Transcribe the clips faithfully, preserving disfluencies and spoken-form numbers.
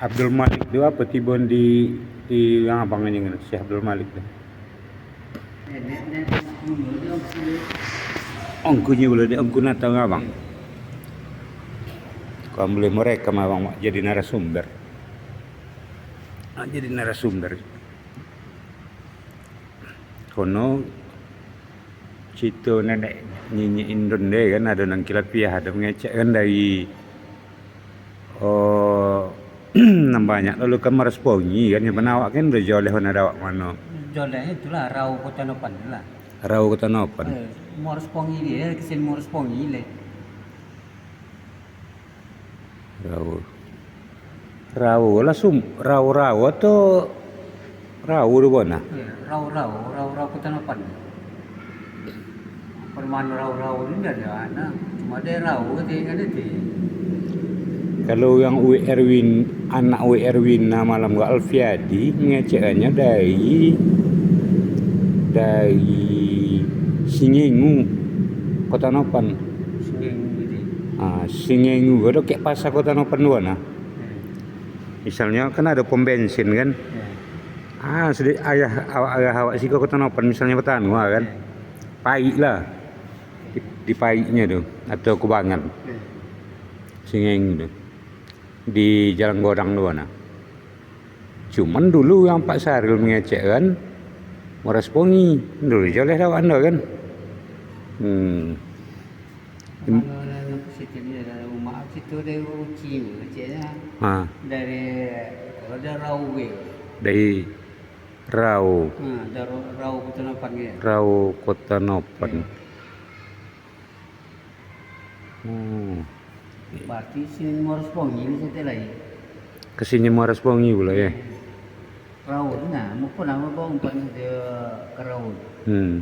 Abdul Malik tu apo tibo di, di Abang ni, Syekh Abdul Malik tu? Ongkunyo bulan ni, ongkun atau Abang? Kau boleh merekam Abang jadi narasumber. Ah, jadi narasumber. Kono cito nenek nyinyik indon de kan, ado nan kilapiah, ado mangecek kan dari, oh, nan banyak lalu kan maraspongi kan, ya, bana awak kan udah joleh, bana awak mano. Joleh itulah rau Kota Nopan tu lah. Rau Kota Nopan. Eh, maraspongi dia, kesin maraspongi le. Rau. Rau lah sum-, rau-rau atau rau tu bona? Ya, rau-rau, rau-rau Kota Nopan. Perumahan rau-rau ni dah ada anak. Cuma ada rau tu yang ada tu. Kalau yang Uwe Erwin, anak Uwe Erwin, nah, malam ke Alfiadi, ngecekannyo dari, dari Singengu, Kota Nopan. Singengu tadi. Ah, Singengu, ado kek pasar Kota Nopan tu nah. Hmm. Misalnyo kan ado pom bensin kan. Ya. Ah, sedi-, ayah awak, ayah awak siko Kota Nopan misalnyo patanu kan. Ya. Paik lah. Di, di Paiknyo tu atau Kubangan. Ya. Singengu tu. Di Jalan Godang tu nah. Cuman dulu yang Pak Saril mangecek kan, maraspongi. Dulu joleh dek awak ando kan. Hmm. Kalau dalam situ ni, dalam rumah situ dari Uci tu, keceknyo. Ha. Dari, kalau dari Rau. Dari Rau. Ha, dari Rau Kota Nopan ke? Rau Kota Nopan. Ya. Hmm. Berarti sini Muaro Sepongi ni sate lai. Ke sini Muaro Sepongi pula, ya? Rau tu nah, muko nama bang umpan dia ke Rau. Hmm.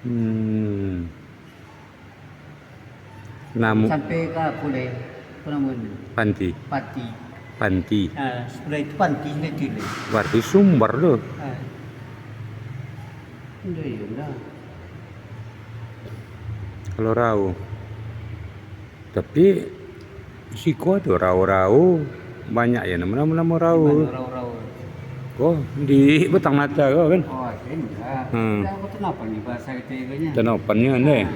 Hmm. Namu- Sampai ke apa lai? Apa nama ni? Panti. Panti. Panti. Ah, sebelah itu panti, sebelah itu lai. Berarti sumber tu. Ah. Indak, iyo lah. Kalau Rau. Tapi, siko ado Rau-Rau. Banyak ya namo-namo Rau. Di mano Rau-Rau? Ko, di Batang Mata ko kan? Oh, ado indak. Hmm. Indak, Kota Nopan ni bahasa kito ikonyo. Kota Nopan ni kan, eh? Ah.